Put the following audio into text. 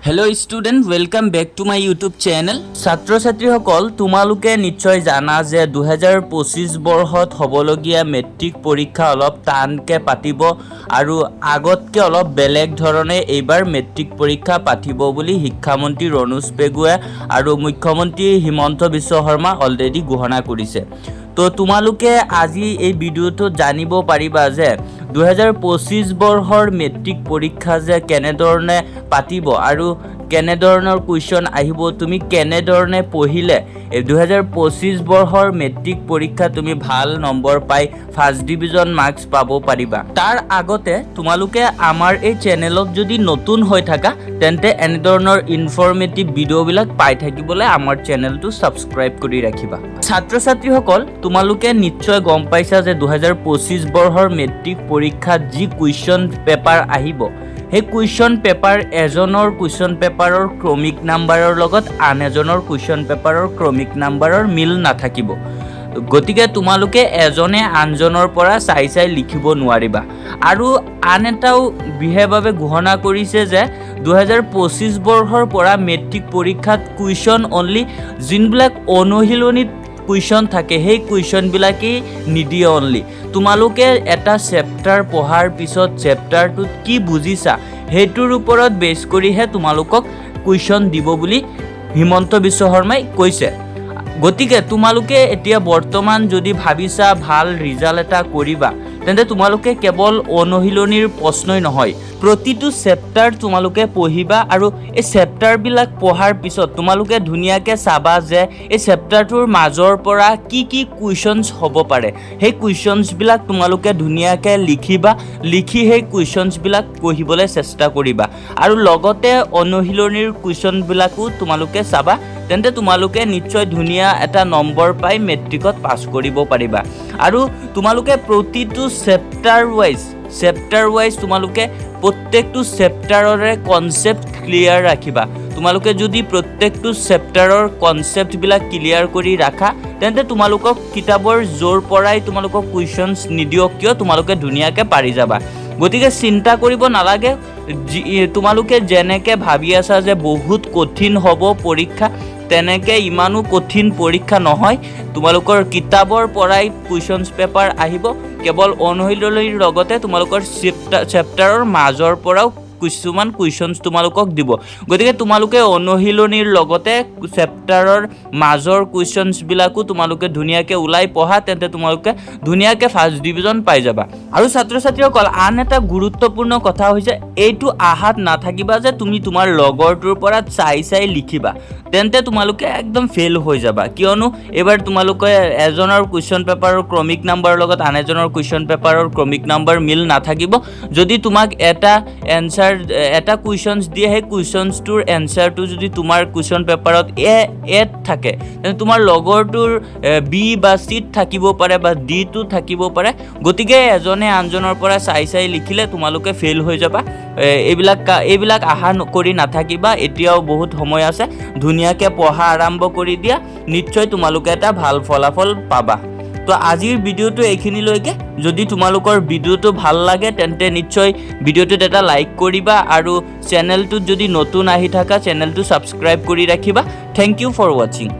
Hello student, welcome back to my YouTube channel. ছাত্ৰ ছাত্ৰীসকল, তোমালোকে নিশ্চয় জানা যে 2025 বৰ্ষত হ'বলগীয়া মেট্ৰিক পৰীক্ষা অলপ টানকৈ পাতিব আৰু আগতকৈ অলপ বেলেগ ধৰণে এইবাৰ মেট্ৰিক পৰীক্ষা পাতিব বুলি শিক্ষামন্ত্ৰী ৰণোজ পেগুৱে আৰু মুখ্যমন্ত্ৰী হিমন্ত বিশ্ব শৰ্মা অলৰেডি ঘোষণা কৰিছে। তো তোমালোকে আজি এই ভিডিঅ'টোত জানিব পাৰিবা যে 2025 বৰ্ষৰ মেট্ৰিক পৰীক্ষা যে কেনেধৰণে পাতিব আৰু কেনেধৰণৰ কুৱেশ্যন আহিব, তুমি কেনেধৰণে পঢ়িলে এই 2025 বৰ্ষৰ মেট্ৰিক পৰীক্ষা তুমি ভাল নম্বৰ পাই ফাৰ্ষ্ট ডিভিজন মাৰ্কছ পাব পাৰিবা। তাৰ আগতে তোমালোকে আমাৰ এই চেনেলত যদি নতুন হৈ থাকা, তেন্তে এনেধৰণৰ ইনফৰ্মেটিভ ভিডিঅ'বিলাক পাই থাকিবলৈ আমাৰ চেনেলটো ছাবস্ক্ৰাইব কৰি ৰাখিবা। ছাত্ৰ ছাত্ৰীসকল, তোমালোকে নিশ্চয় গম পাইছা যে 2025 বৰ্ষৰ মেট্ৰিক পৰীক্ষাত যি কুৱেশ্যন পেপাৰ আহিব, সেই কুৱেশ্যন পেপাৰ এজনৰ কুৱেশ্যন পেপাৰৰ ক্ৰমিক নাম্বাৰৰ লগত আন এজনৰ কুৱেশ্যন পেপাৰৰ ক্ৰমিক নাম্বাৰৰ মিল নাথাকিব। গতিকে তোমালোকে এজনে আনজনৰ পৰা চাই চাই লিখিব নোৱাৰিবা। আৰু আন এটাও বিশেষভাৱে ঘোষণা কৰিছে যে 2025 বৰ্ষৰ পৰা মেট্ৰিক পৰীক্ষাত কুৱেশ্যন অনলি যোনবিলাক অনুশীলনীত কুৱেশ্যন থাকে, সেই কুৱেশ্যনবিলাকেই নিদিয়ে। অনলি তোমালোকে এটা চেপ্টাৰ পঢ়াৰ পিছত চেপ্টাৰটোত কি বুজিছা, সেইটোৰ ওপৰত বেছ কৰিহে তোমালোকক কুৱেশ্যন দিব বুলি হিমন্ত বিশ্ব শৰ্মাই কৈছে। গতিকে তোমালোকে এতিয়া বৰ্তমান যদি ভাবিছা ভাল ৰিজাল্ট এটা কৰিবা, তেন্তে তোমালোকে কেৱল অনুশীলনীৰ প্ৰশ্নই নহয়, প্ৰতিটো চেপ্টাৰ তোমালোকে পঢ়িবা। আৰু এই চেপ্টাৰবিলাক পঢ়াৰ পিছত তোমালোকে ধুনীয়াকৈ চাবা যে এই চেপ্টাৰটোৰ মাজৰ পৰা কি কি কুৱেশ্যনছ হ'ব পাৰে। সেই কুৱেশ্যনছবিলাক তোমালোকে ধুনীয়াকৈ লিখিবা, লিখি সেই কুৱেশ্যনছবিলাক পঢ়িবলৈ চেষ্টা কৰিবা আৰু লগতে অনুশীলনীৰ কুৱেশ্যনবিলাকো তোমালোকে চাবা। তেন্তে তোমালোকে নিশ্চয় ধুনীয়া এটা নম্বৰ পাই মেট্ৰিকত পাছ কৰিব পাৰিবা। আৰু তোমালোকে প্ৰতিটো চেপ্টাৰ ৱাইজ তোমালোকে প্ৰত্যেকটো চেপ্টাৰৰে কনচেপ্ট ক্লিয়াৰ ৰাখিবা। তোমালোকে যদি প্ৰত্যেকটো চেপ্টাৰৰ কনচেপ্টবিলাক ক্লিয়াৰ কৰি ৰাখা, তেন্তে তোমালোকক কিতাপৰ য'ৰ পৰাই তোমালোকক কুৱেশ্যনছ নিদিয়ক কিয়, তোমালোকে ধুনীয়াকৈ পাৰি যাবা। গতিকে চিন্তা কৰিব নালাগে। তোমালোকে যেনেকৈ ভাবি আছা যে বহুত কঠিন হ'ব পৰীক্ষা, তেনেকৈ ইমানো কঠিন পৰীক্ষা নহয়। তোমালোকৰ কিতাপৰ পৰাই কুৱেশ্যনছ পেপাৰ আহিব। কেৱল অনুশীলনীৰ লগতে তোমালোকৰ চেপ্টাৰৰ মাজৰ পৰাও কিছুমান কুৱেশ্যনছ তোমালোকক দিব। গতিকে তোমালোকে অনুশীলনীৰ লগতে চেপ্টাৰৰ মাজৰ কুৱেশ্যনছবিলাকো তোমালোকে ধুনীয়াকৈ ওলাই পঢ়া, তেন্তে তোমালোকে ধুনীয়াকৈ ফাৰ্ষ্ট ডিভিজন পাই যাবা। আৰু ছাত্ৰ ছাত্ৰীসকল, আন এটা গুৰুত্বপূৰ্ণ কথা হৈছে, এইটো আশাত নাথাকিবা যে তুমি তোমাৰ লগৰটোৰ পৰা চাই চাই লিখিবা, তেন্তে তোমালোকে একদম ফেইল হৈ যাবা। কিয়নো এইবাৰ তোমালোকে এজনৰ কুৱেশ্যন পেপাৰৰ ক্ৰমিক নাম্বাৰৰ লগত আন এজনৰ কুৱেশ্যন পেপাৰৰ ক্ৰমিক নাম্বাৰ মিল নাথাকিব। যদি তোমাক এটা এনচাৰ, এটা কুৱেশ্যনছ দিয়ে, সেই কুৱেশ্যনছটোৰ এনচাৰটো যদি তোমাৰ কুৱেশ্যন পেপাৰত এত থাকে, তেন্তে তোমাৰ লগৰটোৰ বি বা চিত থাকিব পাৰে বা ডিটো থাকিব পাৰে। গতিকে এজনে আনজনৰ পৰা চাই চাই লিখিলে তোমালোকে ফেইল হৈ যাবা। এইবিলাক আশা কৰি নাথাকিবা। এতিয়াও বহুত সময় আছে, ধুনীয়াকৈ পঢ়া আৰম্ভ কৰি দিয়া, নিশ্চয় তোমালোকে এটা ভাল ফলাফল পাবা। তো আজিৰ ভিডিঅ'টো এইখিনিলৈকে। যদি তোমালোকৰ ভিডিঅ'টো ভাল লাগে, তেন্তে নিশ্চয় ভিডিঅ'টোত এটা লাইক কৰিবা আৰু চেনেলটোত যদি নতুন আহি থাকা, চেনেলটো ছাবস্ক্ৰাইব কৰি ৰাখিবা। Thank you for watching.